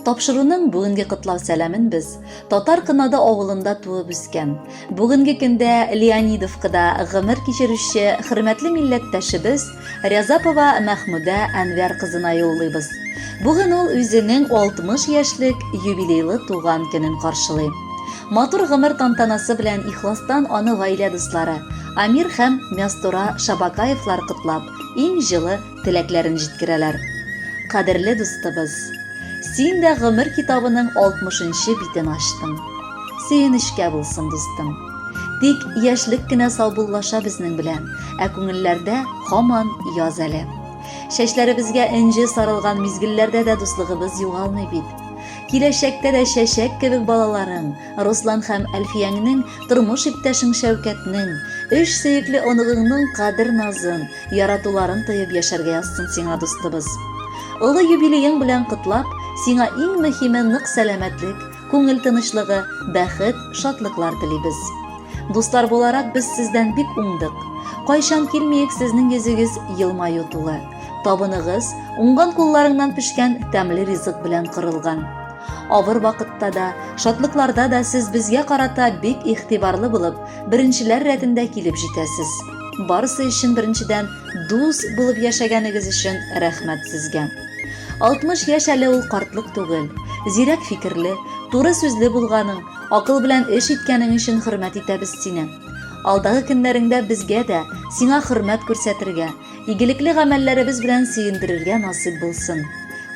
Тапшыруның бүгенге котлау сәламен без Татар Кынады авылында туып үскән, бүгенге көндә Леонидовкада гомер кичерүче хөрмәтле милләттәшебез Рязапова Мәхмүдә Әнвәр кызына юллыйбыз. Бүген ул үзенең 60 яшьлек юбилейлы туган көнен каршылый. Матур гомер тантанасы белән ихластан аны гаилә дуслары Амир һәм Мястура Шабакаевлар котлап, иң җылы теләкләрен җиткерәләр. Кадерле дустыбыз! Син дә гомер китабының 60 нчы битен ачтың. Сөенечкә булсын, дустым. Тик яшьлек кенә саубуллаша безнең белән, ә күңелләрдә һаман яз әле. Чәчләребезгә энҗе сарылган мизгелләрдә дә дуслыгыбыз югалмый бит. Киләчәктә дә чәчәк кебек балаларың, Руслан һәм Әлфияңнең, тормыш иптәшең Шәүкәтнең, өч сөекле оныгыңның кадер-назын, яратуларын тоеп яшәргә язсын сиңа, дустыбыз. Олы юбилеең белән котлап, сиңа иң мөһиме нык сәламәтлек, күңел тынычлыгы, бәхет, шатлыклар телибез. Дуслар буларак без сездән бик уңдык. Кайчан килмиек сезнең йөзегез елмаю тулы. Табыныгыз уңган кулларыңнан пешкән тәмле ризык белән корылган. Авыр вакытта да, шатлыкларда да сез безгә карата бик игътибарлы булып, беренчеләр рәтендә килеп җитәсез. Барысы өчен беренчедән дус булып яшәгәнегез өчен рәхмәт сезгә. 60 яшь әле ул картлык түгел. Зирәк фикерле, туры сүзле булганың, акыл белән эш иткәнең өчен хөрмәт итәбез сине. Алдагы көннәреңдә безгә дә сиңа хөрмәт күрсәтергә, Игелекле гамәлләребез белән сөендерергә насыйп булсын.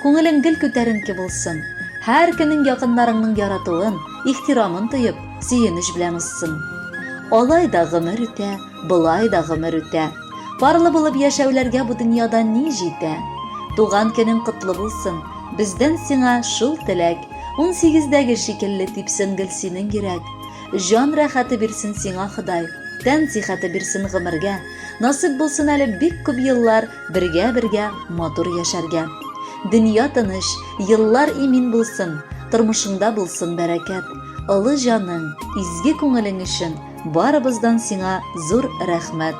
Күңелең гел күтәренке булсын. Һәр көнең якыннарыңның яратуын, ихтирамын тоеп, сөенеч белән узсын. Алай да гомер үтә, болай да гомер үтә. Парлы булып яшәүләргә бу дөньяда ни җитә? Туган көнең котлы булсын. Бездән сиңа шул теләк. 18-дәге шикелле типсен гел синең йөрәк. Җан рәхәте бирсен сиңа Ходай, тән сихәте бирсен гомергә. Насыйп булсын әле бик күп еллар бергә-бергә матур яшәргә. Дөнья тыныч, еллар имин булсын, тормышыңда булсын бәрәкәт. Олы җаның, изге күңелең өчен барыбыздан сиңа зур рәхмәт.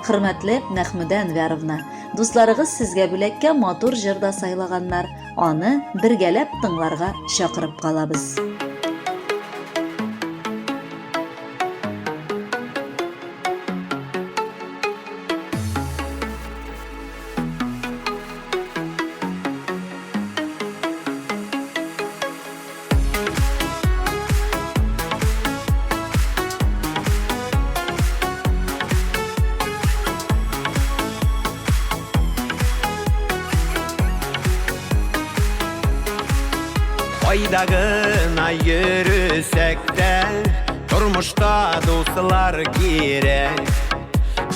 Хөрмәтле Мәхмүдә Әнвәровна, дусларыгыз сезгә бүләккә матур җыр да сайлаганнар, аны бергәләп тыңларга чакырып калабыз. Кайда гына йөресәк тә, тормышта дуслар кирәк.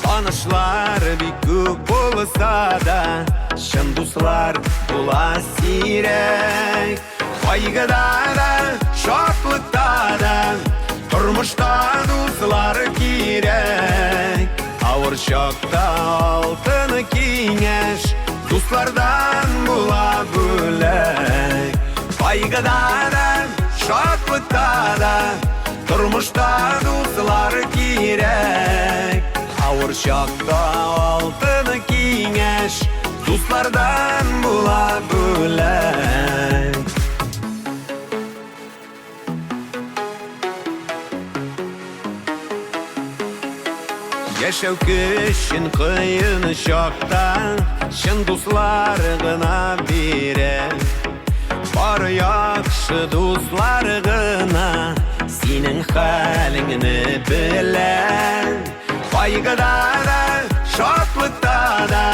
Танышлар бик күп булса да, чын дуслар була сирәк. Кайгыда да, шатлыкта да, тормышта дуслар кирәк. Авыр чакта алтын киңәш, дуслардан була бүләк. Кайгыда да, шатлыкта да, тормышта дуслар кирәк. Авыр чакта алтын киңәш, дуслардан була бүләк. Яшәү көчен кыен чакта чын дуслар гына бирә. Бары яхшы дуслар гына синең хәлеңне белә. Кайгыда да, шатлыкта да,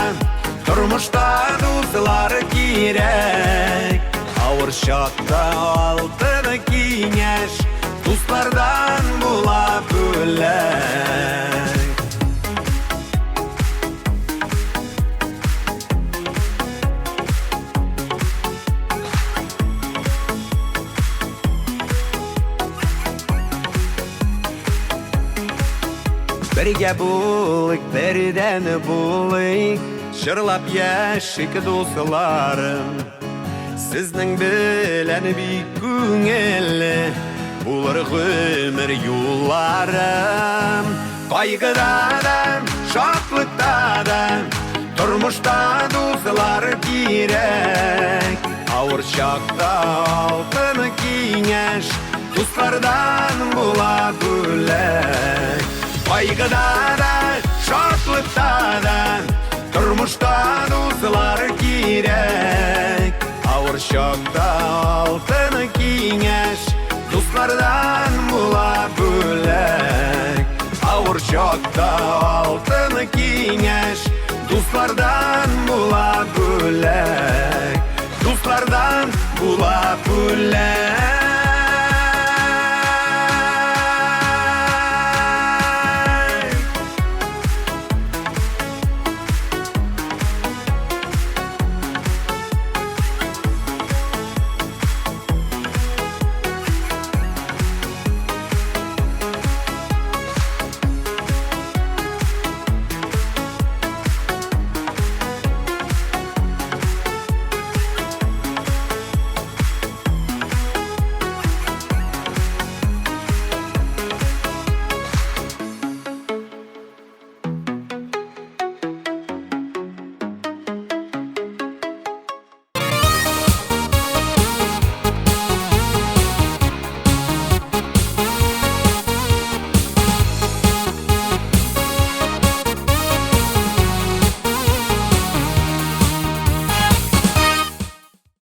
тормышта дуслар кирәк. Авыр чакта алтын киңәш дуслардан була бүләк. Бергә булыйк, бердән булыйк, җырлап яшик, дусларым. Сезнең белән бик күңелле булыр гомер юлларым. Кайгыда да, шатлыкта да, тормышта дуслар кирәк. Авыр чакта алтын киңәш Дуслардан була бүләк. Кайгыда да, шатлыкта да Тормышта дуслар кирәк. Авыр чакта алтын киңәш Дуслардан була бүләк. Авыр чакта алтын киңәш Дуслардан була бүләк. Дуслардан була бүләк.